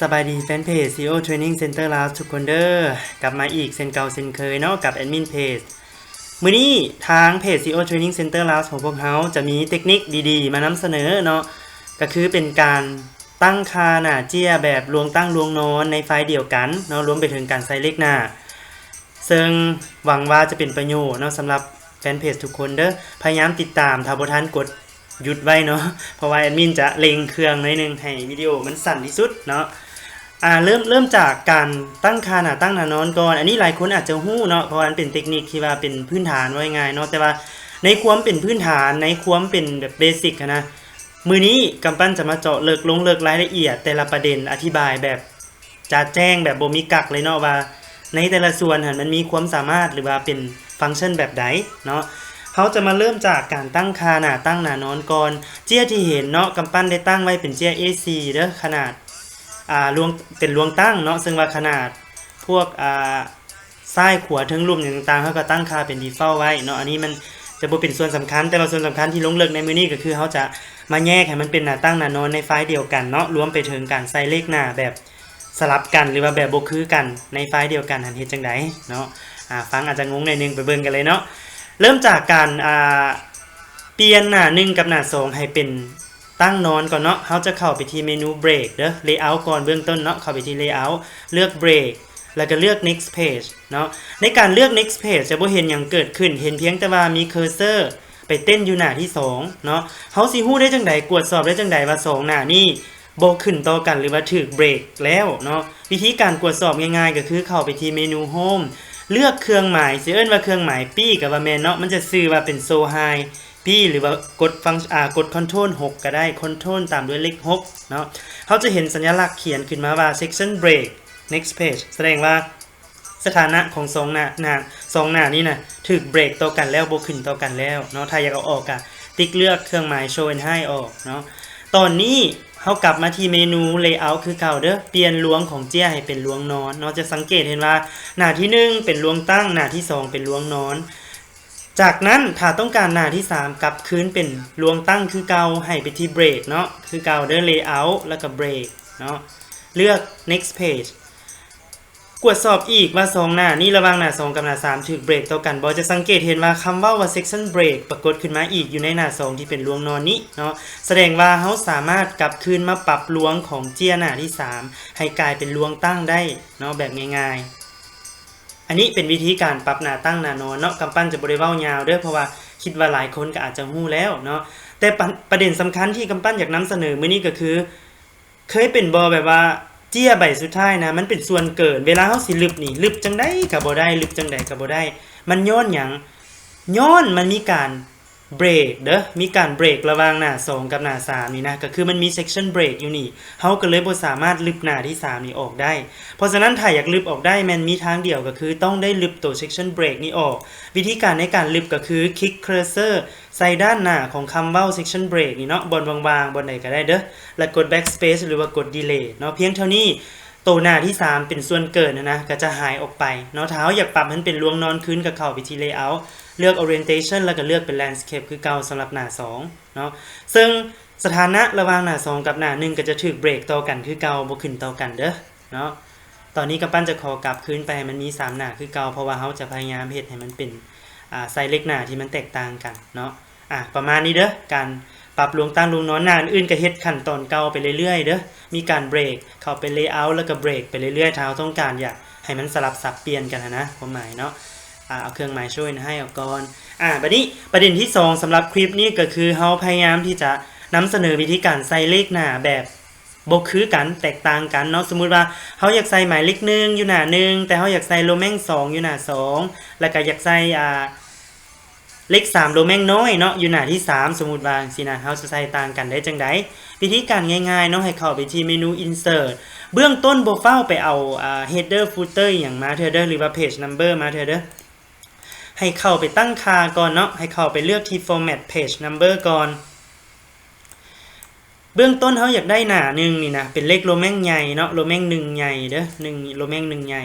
ສະບາຍດີແຟນເພຈ SEO Training Center Lab ທຸກຄົນເດີ. ກັບມາອີກເຊັ່ນເກົ່າເຊັ່ນເຄີຍເນາະ ກັບແອດມິນເພຈ. ມື້ນີ້ທາງເພຈ SEO Training Center Lab ຂອງພວກເຮົາຈະມີເຕັກນິກດີໆມານຳສະເໜີເນາະ, ກໍຄືເປັນການຕັ້ງຄ່າໜ້າເຈ້ຍແບບລວງຕັ້ງລວງນອນໃນໄຟລ໌ດຽວກັນເນາະ, ລວມໄປເຖິງການໃສ່ເລກໜ້າ. ເຊິ່ງຫວັງວ່າຈະເປັນປະໂຫຍດເນາະ ສຳລັບແຟນເພຈທຸກຄົນເດີ. ພະຍາຍາມຕິດຕາມ, ຖ້າບໍ່ທັນກົດຢຸດໄວ້ເນາະ ເພາະວ່າແອດມິນຈະເລັ່ງເຄື່ອງໜ້ອຍໜຶ່ງ ໃຫ້ວິດີໂອມັນສັ້ນທີ່ສຸດເນາະ. ອ່າ ເລີ່ມ ເລີ່ມຈາກການຕັ້ງຄ່າໜ້າຕັ້ງໜ້ານອນກ່ອນ. ອັນນີ້ຫຼາຍຄົນອາດຈະຮູ້ເນາະ ເພາະວ່າມັນເປັນເຕັກນິກທີ່ວ່າເປັນພື້ນຖານ ເວົ້າງ່າຍໆເນາະ. ແຕ່ວ່າໃນຄວາມເປັນພື້ນຖານ, ໃນຄວາມເປັນແບບເບສິກຫັ້ນນະ, ມື້ນີ້ກຳປັ່ນຈະມາເຈາະເລິກ ລົງເລິກລາຍລະອຽດແຕ່ລະປະເດັນ, ອະທິບາຍແບບ ຈະແຈ້ງແບບບໍ່ມີກັກເລີຍເນາະ ວ່າໃນແຕ່ລະສ່ວນຫັ້ນມັນມີຄວາມສາມາດ ຫຼືວ່າເປັນຟັງຊັນແບບໃດເນາະ. ເຮົາຈະມາເລີ່ມຈາກການຕັ້ງຄ່າໜ້າຕັ້ງໜ້ານອນກ່ອນ. ເຈ້ຍທີ່ເຫັນເນາະ ກຳປັ່ນໄດ້ຕັ້ງໄວ້ເປັນເຈ້ຍ ເອສີ່ ເດີ, ຂະໜາດ ອ່າ ລວງ ເປັນລວງຕັ້ງເນາະ, ເຊິ່ງວ່າຂະໜາດພວກ ອ່າ ຊ້າຍຂວາເທິງລຸ່ມຫຍັງຕ່າງໆ ເຮົາກໍຕັ້ງຄ່າເປັນ default ໄວ້ເນາະ. ອັນນີ້ມັນຈະບໍ່ເປັນສ່ວນສຳຄັນ, ແຕ່ວ່າສ່ວນສຳຄັນທີ່ລົງເລິກໃນມື້ນີ້ ກໍຄືເຮົາຈະມາແຍກໃຫ້ມັນເປັນໜ້າຕັ້ງໜ້ານອນໃນໄຟລ໌ດຽວກັນເນາະ, ລວມໄປເຖິງການໃສ່ເລກໜ້າແບບ ສະຫຼັບກັນ ຫຼືວ່າແບບບໍ່ຄືກັນໃນໄຟລ໌ດຽວກັນຫັ້ນເຮັດຈັ່ງໃດເນາະ. ອ່າ ຟັງອາດຈະງົງໜ້ອຍໜຶ່ງ, ໄປເບິ່ງກັນເລີຍເນາະ. ເລີ່ມຈາກການ ອ່າ ປ່ຽນໜ້າໜຶ່ງກັບໜ້າສອງໃຫ້ເປັນຕັ້ງນອນກ່ອນເນາະ. ເຮົາຈະເຂົ້າໄປທີ່ເມນູ Break ເດີ, Layout ກ່ອນເບື້ອງຕົ້ນເນາະ, ເຂົ້າໄປທີ່ Layout ເລືອກ Break ແລ້ວກໍເລືອກ Next Page ເນາະ. ໃນການເລືອກ Next Page ຈະບໍ່ເຫັນຫຍັງເກີດຂຶ້ນ, ເຫັນພຽງແຕ່ວ່າມີ cursor ໄປເຕັ້ນຢູ່ໜ້າທີສອງເນາະ. ເຮົາຊິຮູ້ໄດ້ຈັ່ງໃດ, ກວດສອບໄດ້ຈັ່ງໃດວ່າສອງໜ້ານີ້ ບໍ່ຂຶ້ນຕໍ່ກັນ ຫຼືວ່າຖືກ break ແລ້ວເນາະ. ວິທີການກວດສອບງ່າຍໆ ກໍຄືເຂົ້າໄປທີ່ເມນູ Home ເລືອກເຄື່ອງໝາຍ, ຊິເອີ້ນວ່າເຄື່ອງໝາຍປີ້ກໍວ່າແມ່ນເນາະ, ມັນຈະຊື່ວ່າເປັນ Show High ປີ້ ຫຼືວ່າກົດຟັງ ອ່າ ກົດ Control ຫົກກໍໄດ້, Control ຕາມດ້ວຍເລກຫົກເນາະ. ເຮົາຈະເຫັນສັນຍະລັກຂຽນຂຶ້ນມາວ່າ Section Break Next Page ສະແດງວ່າ ສະຖານະຂອງສອງໜ້າ ໜ້າ ສອງໜ້ານີ້ນະ ຖືກ break ຕໍ່ກັນແລ້ວ, ບໍ່ຂຶ້ນຕໍ່ກັນແລ້ວເນາະ. ຖ້າຢາກເອົາອອກກະຕິກເລືອກເຄື່ອງໝາຍ Show and Hide ອອກເນາະ. ຕອນນີ້ເຮົາກັບມາທີ່ເມນູ Layout ຄືເກົ່າເດີ, ປ່ຽນລວງຂອງເຈ້ຍໃຫ້ເປັນລວງນອນເນາະ. ຈະສັງເກດເຫັນວ່າໜ້າທີໜຶ່ງເປັນລວງຕັ້ງ, ໜ້າທີສອງເປັນລວງນອນ. ຈາກນັ້ນ ຖ້າຕ້ອງການໜ້າທີສາມກັບຄືນເປັນລວງຕັ້ງຄືເກົ່າ, ໃຫ້ໄປທີ່ Break ເນາະ, ຄືເກົ່າເດີ, Layout ແລ້ວກໍ Break ເນາະ, ເລືອກ Next Page. ກວດສອບອີກວ່າສອງໜ້ານີ້ ລະຫວ່າງໜ້າສອງກັບໜ້າສາມ ຖືກ break ຕໍ່ກັນບໍ່? ຈະສັງເກດເຫັນວ່າຄຳເວົ້າວ່າ Section Break ປາກົດຂຶ້ນມາອີກຢູ່ໃນໜ້າສອງທີ່ເປັນລວງນອນນີ້ເນາະ, ສະແດງວ່າເຮົາສາມາດກັບຄືນມາປັບລວງຂອງເຈ້ຍໜ້າທີສາມໃຫ້ກາຍເປັນລວງຕັ້ງໄດ້ເນາະ ແບບງ່າຍໆ. ອັນນີ້ເປັນວິທີການປັບໜ້າຕັ້ງໜ້ານອນເນາະ. ກຳປັ່ນຈະບໍ່ໄດ້ເວົ້າຍາວເດີ ເພາະວ່າຄິດວ່າຫຼາຍຄົນກໍອາດຈະຮູ້ແລ້ວເນາະ, ແຕ່ປະ ປະເດັນສຳຄັນທີ່ກຳປັ່ນຢາກນຳສະເໜີມື້ນີ້ກໍຄື ເຄີຍເປັນບໍ່ ແບບວ່າເຈ້ຍໃບສຸດທ້າຍນະ ມັນເປັນສ່ວນເກີນ, ເວລາເຮົາຊິລຶບນີ້ ລຶບຈັ່ງໃດກໍບໍ່ໄດ້, ລຶບຈັ່ງໃດກໍບໍ່ໄດ້. ມັນຍ້ອນຫຍັງ? ຍ້ອນມັນມີການ break ເດີ, ມີການ break ລະຫວ່າງໜ້າສອງກັບໜ້າສາມນີ້ນະ, ກໍຄືມັນມີ section break ຢູ່ນີ້, ເຮົາກໍເລີຍບໍ່ສາມາດລຶບໜ້າທີສາມນີ້ອອກໄດ້. ເພາະສະນັ້ນ ຖ້າຢາກລຶບອອກໄດ້ ແມ່ນມີທາງດຽວ ກໍຄືຕ້ອງໄດ້ລຶບໂຕ section break ນີ້ອອກ. ວິທີການໃນການລຶບກໍຄື ຄລິກ cursor ໃສ່ດ້ານໜ້າຂອງຄຳເວົ້າ section break ນີ້ເນາະ, ບ່ອນວ່າງໆ ບ່ອນໃດກໍໄດ້ເດີ, ແລ້ວກົດ backspace ຫຼືວ່າກົດ delete ເນາະ. ພຽງເທົ່ານີ້ ໂຕໜ້າທີສາມເປັນສ່ວນເກີນຫັ້ນນະ ກໍຈະຫາຍອອກໄປເນາະ. ຖ້າເຮົາຢາກປັບໃຫ້ມັນເປັນລວງນອນຄືນ ກໍເຂົ້າໄປທີ່ layout ເລືອກ orientation ແລ້ວກໍເລືອກເປັນ landscape ຄືເກົ່າສຳລັບໜ້າສອງເນາະ. ເຊິ່ງສະຖານະລະຫວ່າງໜ້າສອງກັບໜ້າໜຶ່ງ ກໍຈະຖືກ break ຕໍ່ກັນຄືເກົ່າ, ບໍ່ຂຶ້ນຕໍ່ກັນເດີເນາະ. ຕອນນີ້ກຳປັ່ນຈະຂໍກັບຄືນໄປໃຫ້ມັນມີສາມໜ້າຄືເກົ່າ, ເພາະວ່າເຮົາຈະພະຍາຍາມເຮັດໃຫ້ມັນເປັນ ອ່າ ໃສ່ເລກໜ້າທີ່ມັນແຕກຕ່າງກັນເນາະ. ອ່າ ປະມານນີ້ເດີ, ການປັບລວງຕັ້ງລວງນອນ. ໜ້າອື່ນໆກໍເຮັດຂັ້ນຕອນເກົ່າໄປເລື້ອຍໆເດີ, ມີການ break ເຂົ້າໄປ layout ແລ້ວກໍ break ໄປເລື້ອຍໆ ຖ້າເຮົາຕ້ອງການຢາກໃຫ້ມັນສະຫຼັບສັບປ່ຽນກັນຫັ້ນນະ, ຄວາມໝາຍເນາະ. ອ່າ ເອົາເຄື່ອງໝາຍ Show and Hide ອອກກ່ອນ. ອ່າ ບັດນີ້ປະເດັນທີສອງສຳລັບຄລິບນີ້ກໍຄື ເຮົາພະຍາຍາມທີ່ຈະນຳສະເໜີວິທີການໃສ່ເລກໜ້າແບບ ບໍ່ຄືກັນ, ແຕກຕ່າງກັນເນາະ. ສົມມຸດວ່າເຮົາຢາກໃສ່ໝາຍເລກໜຶ່ງຢູ່ໜ້າໜຶ່ງ, ແຕ່ເຮົາຢາກໃສ່ໂຣແມງສອງຢູ່ໜ້າສອງ, ແລ້ວກໍຢາກໃສ່ ອ່າ ເລກສາມໂຣແມງນ້ອຍເນາະ ຢູ່ໜ້າທີສາມ, ສົມມຸດວ່າຈັ່ງຊີ້ນະ, ເຮົາຈະໃສ່ຕ່າງກັນໄດ້ຈັ່ງໃດ? ວິທີການງ່າຍໆເນາະ, ໃຫ້ເຂົ້າໄປທີ່ເມນູ Insert. ເບື້ອງຕົ້ນບໍ່ຟ້າວໄປເອົາ ອ່າ header footer ອີ່ຫຍັງມາເທື່ອເດີ, ຫຼືວ່າ page number ມາເທື່ອເດີ. ໃຫ້ເຂົ້າໄປຕັ້ງຄ່າກ່ອນເນາະ, ໃຫ້ເຂົ້າໄປເລືອກທີ່ Format Page Number ກ່ອນ. ເບື້ອງຕົ້ນເຮົາຢາກໄດ້ໜ້າໜຶ່ງນີ້ນະ ເປັນເລກໂຣແມງໃຫຍ່ເນາະ, ໂຣແມງໜຶ່ງໃຫຍ່ເດີ, ໜຶ່ງ ໂຣແມງໜຶ່ງໃຫຍ່.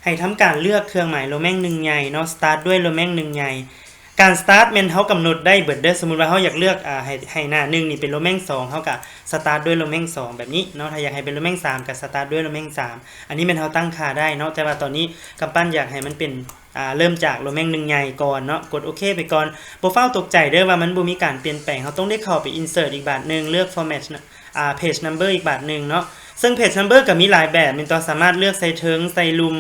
ໃຫ້ທຳການເລືອກເຄື່ອງໝາຍໂຣແມງໜຶ່ງໃຫຍ່ເນາະ, Start ດ້ວຍໂຣແມງໜຶ່ງໃຫຍ່. ການ start ແມ່ນເຮົາກຳນົດໄດ້ເບິດເດີ້. ສົມມຸດວ່າເຮົາຢາກເລືອກ ອາ ໃຫ້ ໃຫ້ໜ້າໜຶ່ງນີ້ເປັນ Roman ສອງ ເຮົາກະ start ດ້ວຍ Roman ສອງ ແບບນີ້ເນາະ. ຖ້າຢາກໃຫ້ເປັນ Roman ສາມ ກະ start ດ້ວຍ Roman ສາມ. ອັນນີ້ແມ່ນເຮົາຕັ້ງຄ່າໄດ້ເນາະ, ແຕ່ວ່າຕອນນີ້ກຳປັ່ນຢາກໃຫ້ມັນເປັນ ອາ ເລີ່ມຈາກ Roman ໜຶ່ງໃຫຍ່ກ່ອນເນາະ. ກົດໂອເຄໄປກ່ອນ. ບໍ່ຟ້າວຕົກໃຈເດີ້ວ່າມັນບໍ່ມີການປ່ຽນແປງ. ເຮົາຕ້ອງໄດ້ເຂົ້າໄປ insert ອີກບາດໜຶ່ງ, ເລືອກ format ອາ page number ອີກບາດໜຶ່ງເນາະ. ເຊິ່ງ page number ກໍມີຫຼາຍແບບແມ່ນຕົວະ, ສາມາດເລືອກໃສ່ເທິງ, ໃສ່ລຸ່ມ,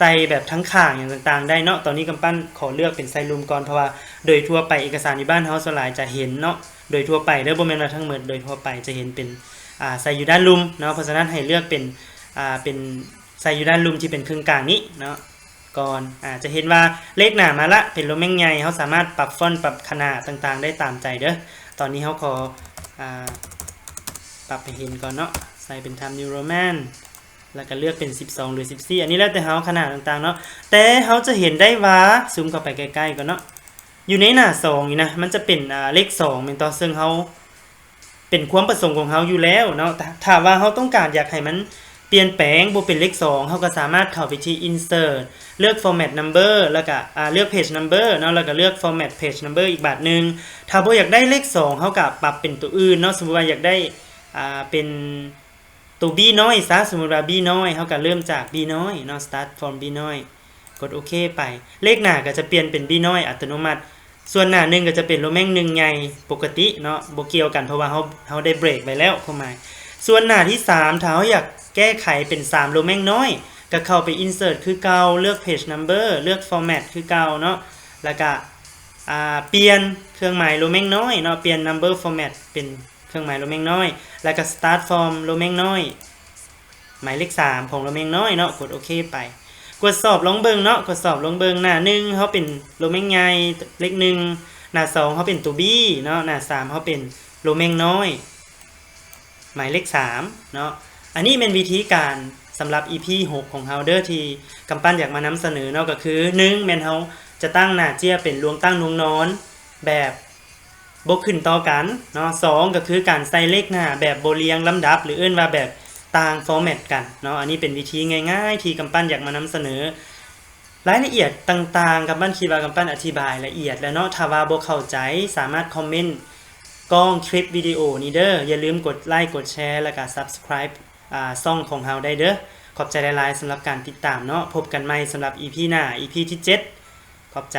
ໃສ່ແບບທັງຂ້າງຫຍັງຕ່າງໆໄດ້ເນາະ. ຕອນນີ້ກຳປັ່ນຂໍເລືອກເປັນໃສ່ລຸ່ມກ່ອນ, ເພາະວ່າໂດຍທົ່ວໄປເອກະສານຢູ່ບ້ານເຮົາສ່ວນຫຼາຍຈະເຫັນເນາະ, ໂດຍທົ່ວໄປເດີ້, ບໍ່ແມ່ນວ່າທັງໝົດ, ໂດຍທົ່ວໄປຈະເຫັນເປັນ ອາ ໃສ່ຢູ່ດ້ານລຸ່ມເນາະ. ເພາະສະນັ້ນໃຫ້ເລືອກເປັນ ອາ ເປັນໃສ່ຢູ່ດ້ານລຸ່ມທີ່ເປັນເຄິ່ງກາງນີ້ເນາະ ກ່ອນ. ອາ ຈະເຫັນວ່າເລກໜ້າມາລະ ເປັນ Roman ໃຫຍ່, ເຮົາສາມາດປັບ font ປັບຂະໜາດຕ່າງໆໄດ້ຕາມໃຈເດີ້. ຕອນນີ້ເຮົາຂໍ ອາ ປັບໃຫ້ເຫັນກ່ອນເນາະ, ໃສ່ເປັນ Times New Roman ແລ້ວກໍເລືອກເປັນສິບສອງ ຫຼື ສິບສີ່. ອັນນີ້ແລ້ວແຕ່ເຮົາ ຂະໜາດຕ່າງໆເນາະ, ແຕ່ເຮົາຈະເຫັນໄດ້ວ່າ ຊູມເຂົ້າໄປໃກ້ໆກ່ອນເນາະ, ຢູ່ໃນໜ້າສອງນີ້ນະ ມັນຈະເປັນ ອາ ເລກສອງແມ່ນຕົວະ, ເຊິ່ງເຮົາ ເປັນຄວາມປະສົງຂອງເຮົາຢູ່ແລ້ວເນາະ. ຖ້າ ຖ້າວ່າເຮົາຕ້ອງການຢາກໃຫ້ມັນປ່ຽນແປງບໍ່ເປັນເລກສອງ, ເຮົາກໍສາມາດເຂົ້າໄປທີ່ insert ເລືອກ format number ແລ້ວກໍ ອາ ເລືອກ page number ເນາະ, ແລ້ວກໍເລືອກ format page number ອີກບາດໜຶ່ງ. ຖ້າບໍ່ຢາກໄດ້ເລກສອງ ເຮົາກໍປັບເປັນຕົວອື່ນເນາະ, ສົມມຸດວ່າຢາກໄດ້ ອາ ເປັນ ຕົວ B ນ້ອຍຊະ, ສົມມຸດວ່າ B ນ້ອຍ, ເຮົາກໍເລີ່ມຈາກ B ນ້ອຍເນາະ, start from B ນ້ອຍ, ກົດໂອເຄໄປ. ເລກໜ້າກໍຈະປ່ຽນເປັນ B ນ້ອຍອັດຕະໂນມັດ, ສ່ວນໜ້າໜຶ່ງກໍຈະເປັນ Roman ໜຶ່ງໃຫຍ່ປົກກະຕິເນາະ, ບໍ່ກ່ຽວກັນ ເພາະວ່າເຮົາ ເຮົາໄດ້ break ໄວ້ແລ້ວຄວາມໝາຍ. ສ່ວນໜ້າທີສາມ ຖ້າເຮົາຢາກແກ້ໄຂເປັນສາມ Roman ນ້ອຍ ກໍເຂົ້າໄປ insert ຄືເກົ່າ, ເລືອກ page number, ເລືອກ format ຄືເກົ່າເນາະ, ແລ້ວກໍ ອາ ປ່ຽນເຄື່ອງໝາຍ Roman ນ້ອຍເນາະ, ປ່ຽນ number format ເປັນ ເຄື່ອງໝາຍ Roman ນ້ອຍ ແລ້ວກໍ start from Roman ນ້ອຍ ໝາຍເລກສາມຂອງ Roman ນ້ອຍເນາະ, ກົດໂອເຄໄປ. ກວດສອບລອງເບິ່ງເນາະ, ກວດສອບລອງເບິ່ງ. ໜ້າໜຶ່ງເຮົາເປັນ Roman ໃຫຍ່ ເລກໜຶ່ງ, ໜ້າສອງເຮົາເປັນຕົວ B ເນາະ, ໜ້າສາມເຮົາເປັນ Roman ນ້ອຍ ໝາຍເລກສາມເນາະ. ອັນນີ້ແມ່ນວິທີການສຳລັບ ອີພີຫົກຂອງເຮົາເດີ້ ທີ່ກຳປັ່ນຢາກມານຳສະເໜີເນາະ, ກໍຄື ໜຶ່ງ ແມ່ນເຮົາຈະຕັ້ງໜ້າເຈ້ຍເປັນລວງຕັ້ງລວງນອນແບບ ບໍ່ຂຶ້ນຕໍ່ກັນເນາະ. ສອງ ກໍຄືການໃສ່ເລກໜ້າແບບບໍ່ລຽງລຳດັບ ຫຼື ເອີ້ນວ່າແບບຕ່າງ format ກັນເນາະ. ອັນນີ້ເປັນວິທີງ່າຍໆທີ່ກຳປັ່ນຢາກມານຳສະເໜີ. ລາຍລະອຽດຕ່າງໆ ກຳປັ່ນຄິດວ່າກຳປັ່ນອະທິບາຍລະອຽດແລ້ວເນາະ. ຖ້າວ່າບໍ່ເຂົ້າໃຈ ສາມາດຄອມເມັນກ້ອງຄລິບວິດີໂອນີ້ເດີ້. ຢ່າລືມກົດໄລ ກົດແຊ ແລ້ວກະ subscribe ອາ ຊ່ອງຂອງເຮົາໄດ້ເດີ້. ຂອບໃຈຫຼາຍໆສຳລັບການຕິດຕາມເນາະ. ພົບກັນໃໝ່ສຳລັບ ອີພີ ໜ້າ ອີພີ ທີເຈັດ. ຂອບໃຈ.